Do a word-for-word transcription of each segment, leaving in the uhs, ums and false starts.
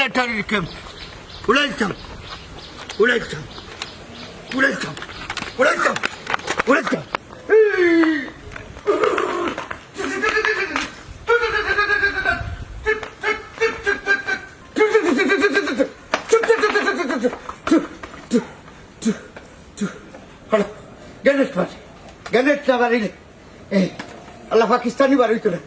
মিলিটারির ক্যাম্প। উড়াইতাম, উড়াইতাম, উড়াইতাম, উড়াইতাম, উড়াইতাম। হলো, গ্রেনেড মার, গ্রেনেড না মারিলে, এই, আল্লাহ পাকিস্তানি বার হইতো না।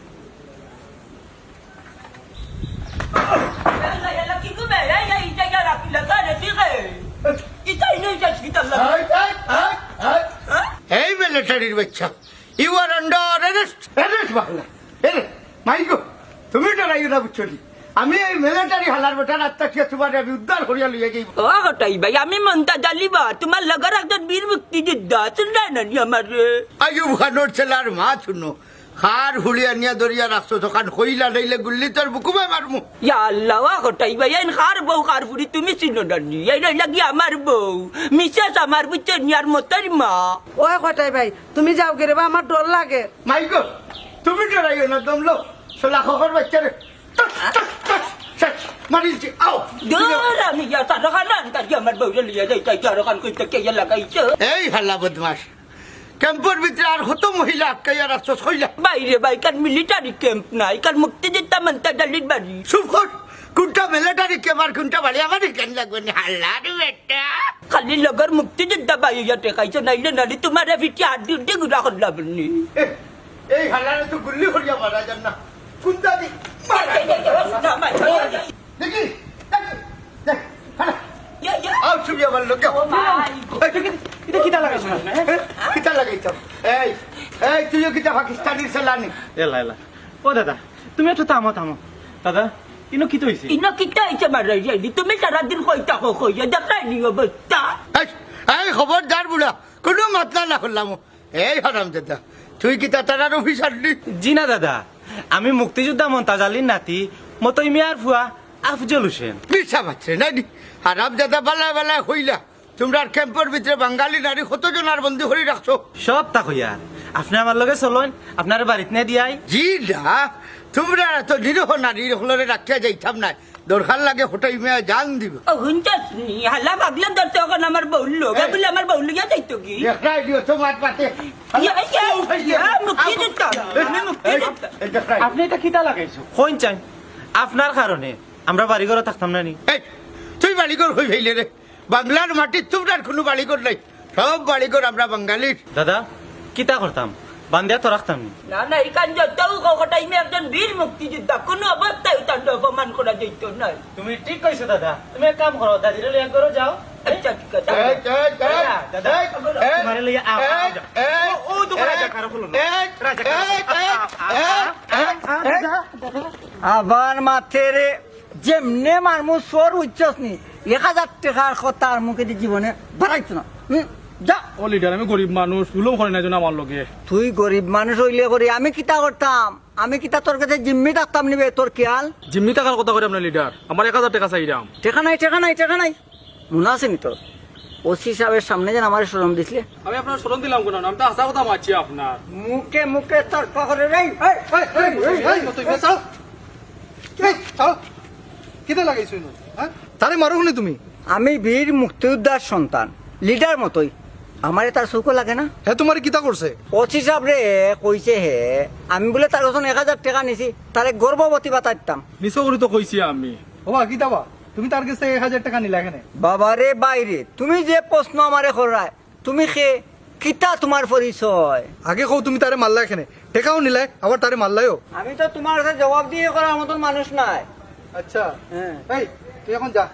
এই মিলিটারির বাচ্চা, you are under arrest. Arrest Bangla. এরে, মাইগো, তুমি ডরাইও না, বুঝছো নি? আমি এই মিলিটারি হালার বেটার আত্মা কি তোমার আমি উদ্ধার করিয়া লইয়া যাইব। ও কটাই ভাই, আমি মন্তাজ আলী বা, তোমার লগর একজন বীর মুক্তিযোদ্ধা, শুনলায় না নি আমারে? আইয়ুব খানর ছেলার মা শুনো, খার হুড়ি আনিয়া ধরিয়া রাখছো, তখন কইলা নাইলে গুল্লি তোর বুকুমে মারমু। ইয়া আল্লাহ, ও কটাই ভাই, এইন খার বউ খার ফুড়ি তুমি চিনো না নি? এইন অইলা গি আমার বউ, মিসেস আমার, বুঝছো নি, আর মতর মা। ওই কটাই ভাই, তুমি যাও গেরে বা, আমার ডর লাগে। মাইগো, তুমি ডরাইও না, দমলো, শালা খখর বাচ্চারে। টস, টস, টস, শেষ, মারিলছি, আও। দূর আমি গিয়া তারখান আনতাম, আমার বউরে লইয়া যাইতাম, তারখান কইতে কে ইয়া লাগাইছে? এই হালা বদমাশ, ক্যাম্পর ভিতরে আর কত মহিলা আটকাইয়া রাখছস কইলা? বাইরে ভাই, কার মিলিটারি ক্যাম্প না, ইকার মুক্তিযোদ্ধা মন্তাজ আলীর বাড়ি। চুপ কর, কোনটা মিলিটারি ক্যাম্প আর কোনটা বাড়ি? আমার এখান লাগবে না, হালার বেটা। খালি লগর মুক্তিযোদ্ধা ভাই ইয়া ঠেকাইছো, নাইলে নানি তোমারে ফিটি আড্ডি উড্ডি গুড়া করলাম নি। এ, এই হালারে তো গুল্লি করিয়া মারা যান না। কুন্তা দি মারা যান না। দেখি, দেখ, দেখ, হালা। ইয়া, ইয়া। আও, তুমি আমার লগে। ও মাই গড। এই, এটা কিতা লাগাইছো না? হ্যাঁ? কিতা লাগাইছো? এই, এই, তুইও কিতা পাকিস্তানির ছেলা নি? এলা, এলা। ও দাদা, তুমি একটু থামো, থামো। দাদা, ইনো কিতা অইছে? ইনো কিতা অইছে মারাই যায়নি? তুমি সারাদিন কইতা কো কইয়া, দেখরায় নি অবস্থা। এই, এই, খবরদার বুড়া, কোনো মাতলা না করলাম। এই হারামজাদা, তুই কিতা তারার অফিসার নি? জি না দাদা, আমি মুক্তিযোদ্ধা মন্তাজ আলীর নাতি মতই মিয়ার ফুয়া আফজল হোসেন। মিছা মাতরে নায়নি? হারামজাদা, বালা বালা কইলা, তোমরার ক্যাম্পর ভিতরে বাঙালি নারী কতজনার বন্দি করি রাখছো? সবতা কইয়ার। আপনে আমার লগে চলইন, আপনারে বাড়িত নিয়া দিয়াই। জি না, তোমরার এত নিরীহ নারী অকলরে রাখিয়া যাইতাম নায়। দরকার লাগে কটাই মিয়া জান দিব। ও, হুনছস নি? হালা পাগলা ধরছে অখন আমার বউর লগে। এই। বুলে আমার বউ লইয়া যাইতো কি? দেখরায় নি অত মাত মাতে। ইয়া, ইয়া, ইয়া, মুক্তি দিতাম। আমি মুক্তি এই, দিতাম। এই দেখরায়। আপনে ইটা কিতা লাগাইছো? কইন চাই, আপনার কারণে আমরা বাড়িঘরো থাকতাম না নি? এই, তুই বাড়িঘর কই পাইলে রে? বাংলার মাটিত তোমরার কোনো বাড়িঘর নাই। সব বাড়িঘর আমরা বাঙালির। দাদা, কিতা করতাম? বান্ধিয়া তো রাখতাম নি। না, না, ইখান যতউ কও কটাই মিয়া একজন বীর মুক্তিযোদ্ধা, কোনো অবস্থায় তানরে অপমান করা যাইতো নায়। তুমি ঠিক কইছো দাদা। তুমি এক কাম করো, দাদিরে লইয়া ঘরো যাও। আচ্ছা, ঠিক আছে। এই, এই, এই, দাদা, এই, তোমারে লইয়া আও, এই, আও, যাও। এই, ও, ও, দোকানে এই, যা, কারো খোলো না। এই, রাজা, এই, কারো খোলো। এই, আ, আ, এই, আ, আ, এই। দাদা, দাদা। আবার মাতে রে। যেমনে মারমু চোর, বুঝছস নি? এক হাজার টেকার কথা আর মুখেদি জীবনে বারাইতো না। হুম, যা। ও লিডার, আমি গরিব মানুষ, জুলুম করে না যেন আমার লগে। তুই গরিব মানুষ অইলে করি, আমি কিতা করতাম? আমি কিতা তোর গেছে জিম্মি থাকতাম নি বে, তোর খেয়াল? জিম্মি থাকার কথা কইরাম না লিডার, আমার এক হাজার টেকা চাইরাম। টেকা নাই, টেকা নাই, টেকা নাই। মনো আছে নি তোর? ওসি সাবর সামনে যেন আমারে শরম দিছলে। আমি আপনারে শরম দিলাম কুন? আমি তো হাছা কথা মাতছি আপনার। মুখে মুখে তর্ক করে রে। এই, এই, এই, এই, এই, এই, তুই বেশ আও। এই, আও। কিতা লাগাইছো ইনো? হ্যাঁ? তারে মারো কেনে তুমি? আমি বীর মুক্তিযোদ্ধার সন্তান, লিডার মতই। আমারে তার চউখো লাগে না। হে তোমারে কিতা করছে? ওসি সাবরে কইছে হে, আমি বুলে তার গেছন এক হাজার টেকা নিছি, তারে গর্ভবতী বাতাইতাম। মিছা করি তো কইছি আমি। ওবা, কিতা বা? তুমি তার গেছে এক হাজার টেকা নিলায় কেনে? বাবা রে বাইরে, তুমি যে প্রশ্ন আমারে কররায়, তুমি কে, কিতা তোমার পরিচয়? আগে কও, তুমি তারে মারলায় কেনে? টেকাও নিলায়, আবার তারে মারলায়ও। আমি তো তোমার কাছে জবাব দিয়ে করার মতন মানুষ নায়। আচ্ছা। হ্যাঁ। এই, তুই এখন যা,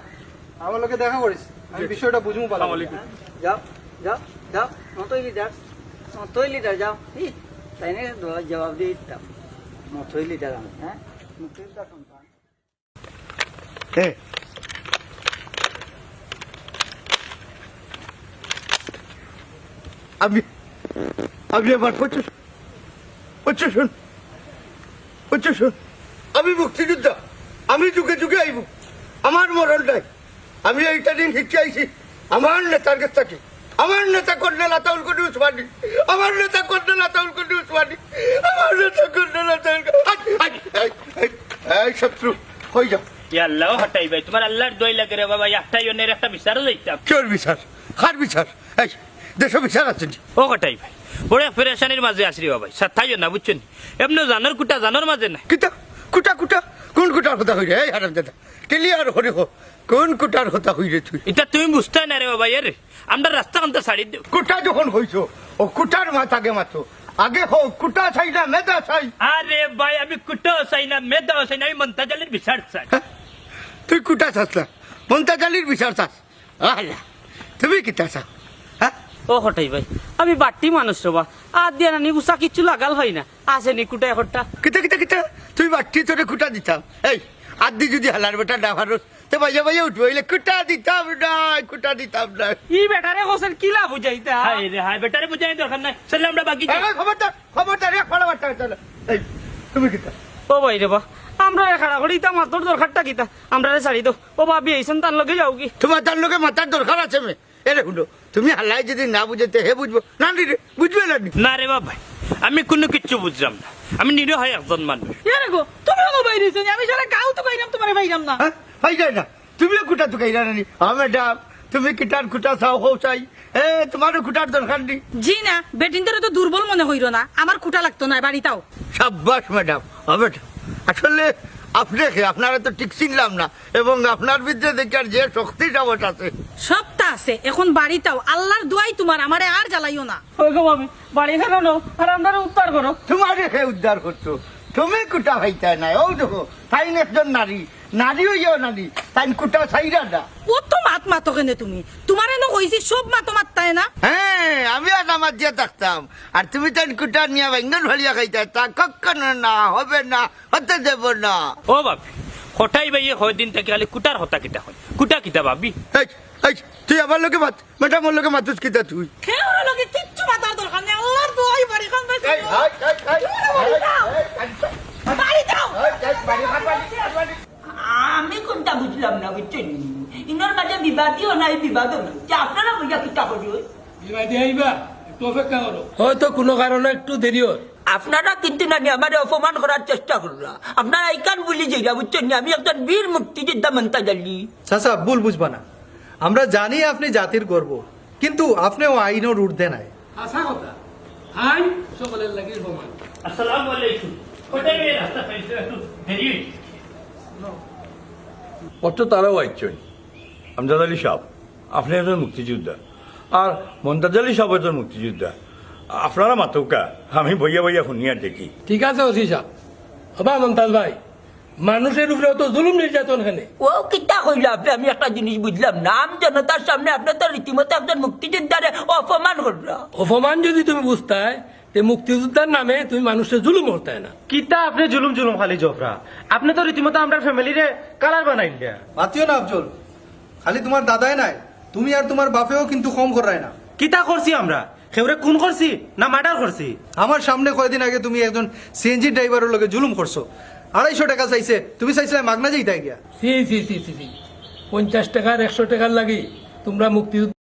আমার লগে দেখা করিস, আমি বিষয়টা বুঝমু ভালা। আসসালামু আলাইকুম। যাও, যাও, যাও, মতই লিডার, মতই লিডার, যাও। ই, তাইন জবাব দিয়ে দিতাম। মতই লিডার আমি, হ্যাঁ? মুক্তিযোদ্ধার সন্তান। এ, আমি, আমি আমার প্রচুর, প্রচুর শুন, প্রচুর শুন। আমি মুক্তিযোদ্ধা, আমি যুগে যুগে আইব, আমার মরণ নাই। আমি এইটা দিন শিক্ষা আইছি আমার নেতার কাছ থাকি। আমার নেতা কর্নেল আতাউল গনি উসমানী, আমার নেতা কর্নেল আতাউল গনি উসমানী, আমার নেতা কর্নেল আতাউল গনি-, আই, আই, এই, এই, এই শত্রু, কই যাও? ইয়া আল্লাহ, ও কটাই ভাই, তুমার আল্লার দোয়াই লাগে রে বাবা, একটাই অন্যের একটা বিচারও যাইতাম। কিওর বিচার? কার বিচার? এই, দেশো বিচার আছে নি? ও কটাই ভাই, বড় এক পেরেশানির মাঝে আছি রে বাবা, সাতাইও না, বুঝছো নি? এমনে জানোর কুটা জানোর মাঝে না। কিতা? কুটা, কুটা? কোন কুটার কথা কইরে? এই হারামজাদা, clear করি ক, কোন কুটার কথা কইরে তুই? ইতা তুমি বুঝতায় না রে বাবা, এরে, আমরা রাস্তা কান্তা ছাড়ি দেও। কুটা যখন কইছো, ও কুটার মাত আগে মাতো। আগে কও, কুটা চাই না মেদা চাই? আরে ভাই, আমি কুটাও চাই না, মেদাও চাই না, আমি মন্তাজ আলীর বিচার চাই। হ্যাঁ? তুই কুটা চাস না, মন্তাজ আলীর বিচার চাস? আল্লাহ, তুমি কিতা চাও? হ্যাঁ? ও কটাই ভাই, আমি বাট্টি মানুষ রে বা, আর দিয়া নানি উষা কিচ্ছু লাগাল হয় না, আসেনি কুটা একটা। কিতা, কিতা, কিতা? তুই বাট্টি, তোরে কুটা দিতাম। এই, আদি যদি হালার বেটা না পারস, তে বাইয়া বাইয়া উঠবো, অইলে কুটা দিতাম না, কুটা দিতাম না। ই বেটারে কছেন কিলা বুঝাইতা? হায় রে হায়, বেটারে বুঝাই দরকার নাই, চল আমরা বাকি যাই। এই, খবরদার, খবরদার, এক ফাড়া বাট্টা হইতো না। এই, তুমি কিতা? ও ভাই রে বা, আমরা এক হারা করি ইতা মাতর দরকারটা কিতা? আমরারে ছাড়ি দেও। ও ভাবি, এইসন তার লগে যাও কি? তোমার তার লগে মাতার দরকার আছে মে? এরে হুনো, তুমি হালাই যদি না বুঝাইতে হে বুঝবো না নি রে, বুঝবে না নি? না রে বাবা, আমি কুনু কিচ্ছু বুঝলাম না, আমি নিরীহ একজন মানুষ। এরে গো, তুমি ওগো বাইরে হইছো নি, আমি সারা গাঁও তো বাইরাম, তোমারে বাইরাম না। হ্যাঁ? পাই যায় না, তুমিও কুটা তুকাইরা না নি? হ্যাঁ ম্যাডাম, তুমি কিটার কুটা চাও, কও চাই। এ, তোমারও কুটার দরকার নেই। জি না, বেটিন্তরে তো দুর্বল মনে হইরো না, আমার কুটা লাগতো না, বাড়িতাও। সাব্বাস ম্যাডাম, হ্যাঁ ম্যাডাম। আসলে আপনি কে, আপনারে তো ঠিক চিনলাম না, এবং আপনার ভিতরে দেখি আর যে শক্তি সাহস আছে। সবটা আছে, এখন বাড়িতাও। আল্লার দোয়াই তোমার, আমারে আর জ্বালাইও না। ওই গো মামি, বাড়ি খানো নাও, আর আমরারে উদ্ধার করো। তোমারে কে উদ্ধার করতো? তুমি কুটা পাইতায় না। ও দেখো, তাইন একজন নারী, নারী হইয়াও নারী, তাইন কুটা চাইরা না। ও তো মাত মাতো কেনে তুমি? তোমারে না কইছি সব মাতো মাততায় না। হ্যাঁ, আমি আর আমার দিয়া থাকতাম, আর তুমি তাইন কুটা নিয়া বাইঙ্গন ফাড়িয়া খাইতায়, তা কখনো না, হবে না, হতে দেব না। ও বাপ, কটাই ভাইয়ে কয়দিন থাকি খালি কুটার কথা কিতা কয়, কুটা কিতা ভাবি? এই, এই, তুই আমার লগে মাত, ম্যাডাম, ওর লগে মাতুস কিতা তুই? হে ওর লগে কিচ্ছু মাতার দরকার নেই, আল্লার দোয়াই বাড়ি খান এই, হাই, হাই, হাই, বাড়ি যাও। হাই, হাই, বাড়ি যাও। হাই, হাই, বাড়ি খান, বাড়ি খান, বাড়ি। আমি কোনটা বুঝলাম না, বুঝছেন নি? ইনোর মাঝে বিবাদীও নাই, বিবাদও নাই। যে আপনারা বইয়া কিতা করি ওই? বিবাদী আইবা, একটু অপেক্ষা করো। হয়তো কোনো কারণে একটু দেরি হয়। আপনারা কিন্তু নানি আমারে অপমান করার চেষ্টা কররা। আপনারা ইখান ভুলি যাইরা, বুঝছেন নি? আমি একজন বীর মুক্তিযোদ্ধা মন্তাজ আলী। চাচা, ভুল বুঝবা না। আমরা জানি আপনি জাতির গর্ব, কিন্তু আপনিও আইনর ঊর্ধ্বে নাই। হাছা কথা। আইন সকলের লাগি সমান। আসসালামু আলাইকুম। কোথায় গিয়ে রাস্তা পাইছো? একটু দেরি হয়েছে। অত তারাও আইছেন। আমজাদ আলী সাহেব, আপনি একজন মুক্তিযোদ্ধা, আর মন্তাজ আলী সাহেব একজন মুক্তিযোদ্ধা। আপনারা মাতউক্কা, আমি বইয়া বইয়া শুনিয়া দেখি। ঠিক আছে ওসি সাহেব। হবা মন্তাজ ভাই, মানুষের উপরে অত জুলুম নির্যাতন কেনে? ও কিতা কইলা আপনি? আমি একটা জিনিস বুঝলাম না। আম জনতার সামনে আপনি তো রীতিমতো একজন মুক্তিযোদ্ধারে অপমান করলা। অপমান যদি তুমি বুঝতায়, তে মুক্তিযোদ্ধার নামে তুমি মানুষরে জুলুম করতায় না। কিতা আপনি জুলুম জুলুম খালি জফরা? আপনি তো রীতিমতো আমরার ফ্যামিলিরে কালার বানাইলা। মাতিও না আফজল, খালি তোমার দাদায় নাই, তুমি আর তোমার বাপেও কিন্তু কম কররায় না। কিতা করছি আমরা? কেউরে খুন করছি না মার্ডার করছি? আমার সামনে কয়দিন আগে তুমি একজন সিএনজি ড্রাইভারের লগে জুলুম করছো, আড়াইশো টাকা চাইছে, তুমি চাইছিলে মাগনা যাইতায় গিয়া। ছি, ছি, ছি, ছি, ছি। পঞ্চাশ টাকার, একশো টাকার লাগি তোমরা মুক্তিযুদ্ধ